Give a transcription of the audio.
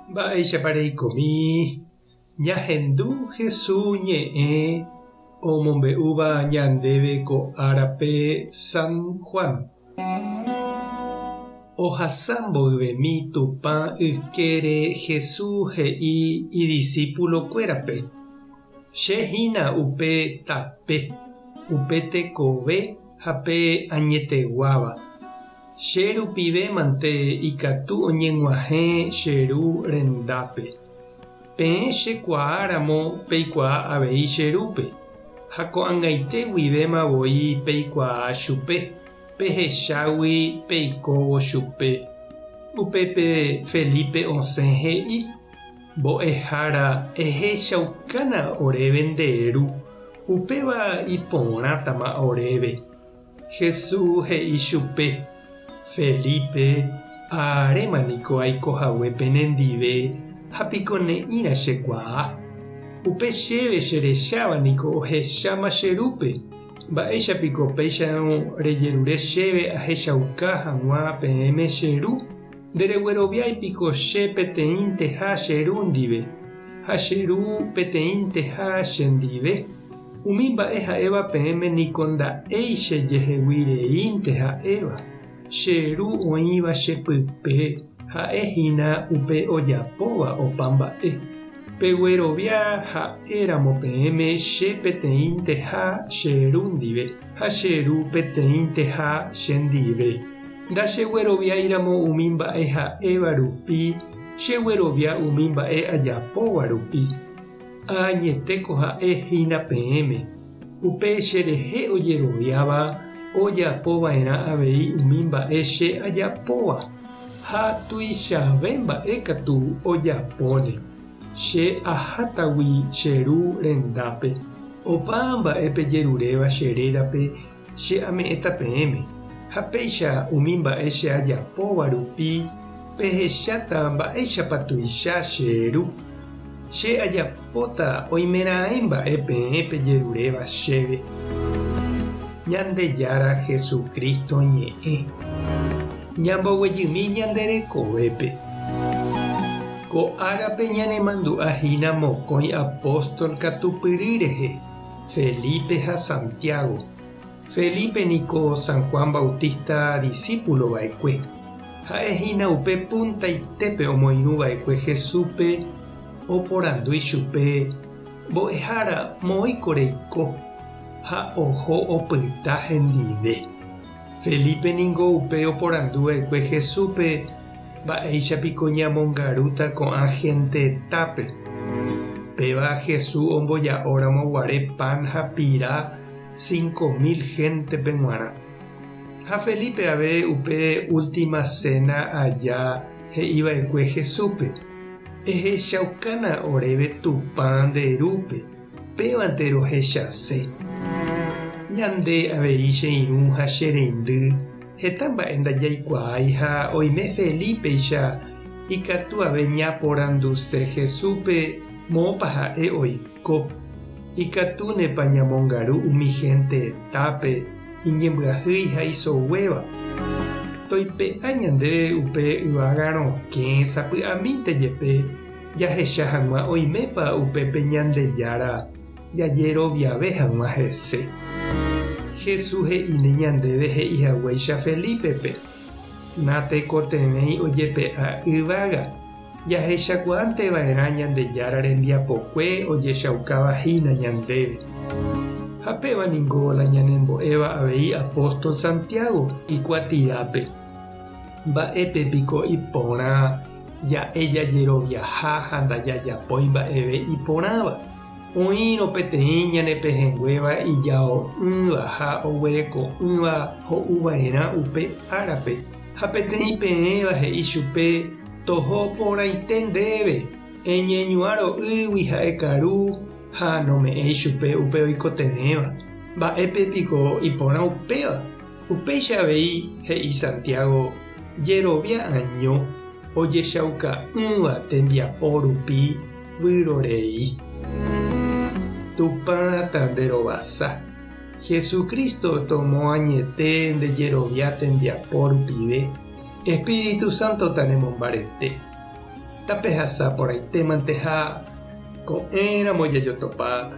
Mba'éichapa reikomi ñahendu Hesu ñe'ẽ omombe'úva ñandéve ko árape San Juan. Ohasa mboyvemi Tupã ykére Hesu he'i idisípulokuérape, Che hína upe tape, upe tekove ha pe añeteguáva. Che rupive mante ikatu oñeg̃uahẽ che Ru rendápe. Peẽ che kuaa ramo peikuaa avei che Rúpe, ha ko'ag̃aite guivéma voi peikuaa chupe, pehechágui peikóvo chupe. Upépe Felipe osẽ he'i, Mbo'ehára, ehechaukána oréve nde Ru, upéva iporãtama oréve. Jesús he'i chupe, Felipe, aréma niko aiko hague penendive ha piko ne'ĩra che kuaa. Upe chéve che recháva niko ohecháma che Rúpe. Mba'éicha piko péicharõ rejerure chéve ahechauka hag̃ua peẽme che Ru? Nderegueroviái piko che peteĩnteha che Ru ndive, ha che Ru peteĩnteha che ndive? Umi mba'e ha'éva peẽme niko nda'éi che jehegui reínte ha'éva, che Ru oĩva che pype ha'e hína upe ojapóva opa mba'e. Peguerovia ha'e ramo peẽme che peteĩnteha che Ru ndive ha che Ru peteĩnteha che ndive. Ndachegueroviái ramo umi mba'e ha'éva rupi, cheguerovia umi mba'e ajapóva rupi. Añetéko ha'e hína peẽme, upe che rehe ojeroviáva ojapo va'erã avei umi mba'e che ajapóva, ha tuichave mba'e katu ojapóne, che ahátagui che Ru rendápe. Opa mba'e pejeruréva che rérape che ame'ẽta peẽme, ha péicha umi mba'e che ajapóva rupi pehecháta mba'éichapa tuicha che Ru. Che ajapóta oimeraẽ mba'e peẽ pejeruréva chéve. Ñandejára Jesucristo ñe'ẽ. Ñamboguejymi ñande rekovépe. Ko árape ñanemandu'a hína mokõi apóstol katupyry rehe. Felipe ha Santiago. Felipe niko San Juan Bautista disípulo va'ekue. Ha'e hína upe puntaitépe omoirũ va'ekue Jesúspe oporandu ichupe, Mbo'ehára, moõiko reiko? Ha oho opyta hendive. Felipe ningo upe oporandu va'ekue Jesúspe, Mba'éicha piko ñamongarúta ko'ã gentetápe? Péva Jesús omboja'óramo guare pan ha pira 5000 héntepe g̃uarã. Ha Felipe ave upe última séna aja he'i va'ekue Jesúspe, Ehechaukána oréve Tupã nde Rúpe, pévante rohechase. Ñande avei che irũ ha che reindy Heta mba'e ndajaikuaái ha oime Felípeicha ikatu ave ñaporanduse Jesúspe moõpa ha'e oiko. Ikatúnepa ñamongaru umi hénte hetápe iñembyahýi ha isoguéva? Toipe'a ñandéve upe yvága rokẽ sapy'amínte jepe jahecha hag̃ua oimépa upépe Ñandejára jajeroviave hag̃ua hese. Jesús he'íne ñandéve he'i haguéicha Felípepe, Natekotevẽi ojepe'a yvága, jahechakuaánte va'erã Ñandejára rembiapokue ojechaukáva hína ñandéve. Ha péva ningo la ñanembo'éva avei apóstol Santiago ikuatiápe. Mba'épe piko iporã ja'e jajeroviaha ha ndajajapói mba'eve iporãva? Oĩrõ peteĩ ñane pehẽnguéva ijao'ỹva ha oguereko'ỹva ho'uva'erã upe árape, ha peteĩ peẽva he'i chupe, Toho porãite ndéve, eñeñuã ro'ýgui ha ekaru, ha nome'ẽi chupe upe oikotevẽva. Mba'épe piko iporã upéva? Upéicha avei he'i Santiago, jerovia año ojechauka'ỹva tembiapo rupi vyrorei. Tupã ta nde rovasa. Jesucristo tomoañete nde jerovia tembiapo rupive. Espíritu Santo ta ne mombarete. Tapehasa porãitémante ha ko'ẽramo jajotopáta.